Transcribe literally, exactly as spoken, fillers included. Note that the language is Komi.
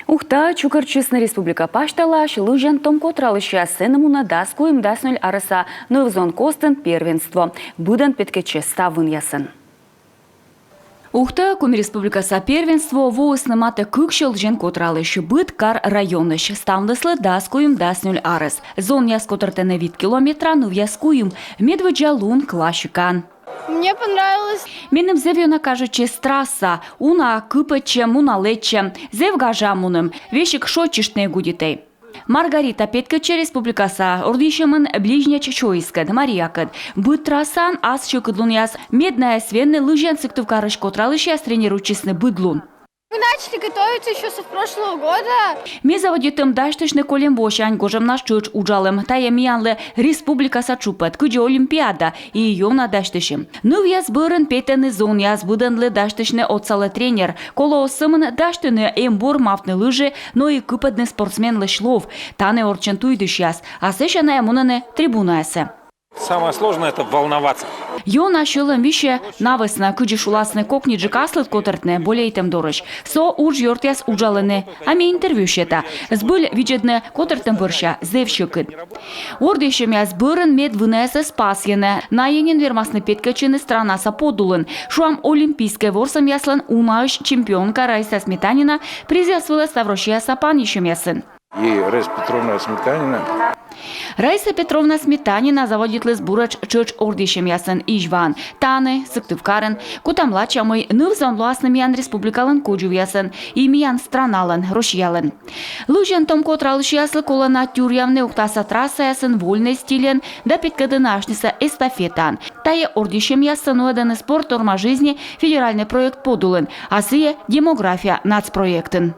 Ухтаӧ чукӧртчисны республика пасьталаысь лызьан том котралысьяс. Сэні мунӧ дас куим — дас нёль арӧса ныв-зон костын первенство. Быдӧн петкӧдчӧ став вынъясӧн. Ухтаын Коми Республикаса первенство воисны матӧ кыксё лызьан котралысь быд кар-районысь. Ставныслы дас куим — дас нёль арӧс. Зонъяс котӧртӧны вит километра, нывъяс куим. Медводдза лун классикаын. Мне понравилось. Меным зэв ёна кажитчис трасса. Уна кыпӧдчӧм, уна лэччӧм. Зэв гажа мунім. Весиг шойччыштны эг удитӧй. Маргарита петкӧдчӧ республикаса ордйысьӧмын ближнеч чойыскӧд, Мариякӧд. Быд трассаын ас сьӧкыдлунъяс. Мед найӧс венны, лызьан Сыктывкарысь котралысьяс тренируйтчисны быд лун. Мы начали готовиться еще со прошлого года. Ми заводитім дасьтысьны кольӧм восянь, гожӧмнас тшӧтш уджалім. Тайӧ миянлы республикаса тшупӧд, кыдзи олимпиада, и ёна дасьтысим. Нывъяс бӧрын петӧны зонъяс, быдӧнлы дасьтысьны отсалӧ тренер. Колӧ оз сӧмын дасьтыны эмбур, мавтны лыжи, но и кыпӧдны спортсменлысь лов. Тані орччӧн туйдысьяс. А сэсся найӧ мунӧны трибунаясӧ. Самое сложное — это волноваться. Ёна сьӧлӧм висьӧ на вӧсна, кыдзи шуласны, кокниджык аслыд котӧртны болейтӧм дорысь. Со уджъёртъяс уджалӧны, а ме интервью сета. Збыль видзӧдны котӧртӧм бӧрся зэв сьӧкыд. Ордйысьӧмъяс бӧрын мед вынаясӧс пасйӧны. Найӧ нин вермасны петкӧдчыны странаса подулын. Шуам, олимпийскӧй ворсӧмъяслӧн унаысь чемпионка Раиса Сметанина призъяс вылӧ ставроссияса панйысьӧмъясын. И Раиса Петровна Сметанина. Раиса Петровна Сметанина заводитліс буретш тшӧтш ордйысьӧмъясӧн Изьваын. Тані, Сыктывкарын. Кутам лача, мый ныв-зон лоасны миян республикалӧн кодзувъясӧн и миян страналӧн, Россиялӧн. Лызьан том котралысьяслы колӧ на тюръявны Ухтаса трассаясын вольнӧй стильӧн да петкӧдны асьнысӧ эстафетаӧн. Тайӧ ордйысьӧмъяссӧ нуӧдӧны «Спорт — норма жизни» федеральнӧй проект подулын, а сійӧ «Демография» нацпроектын.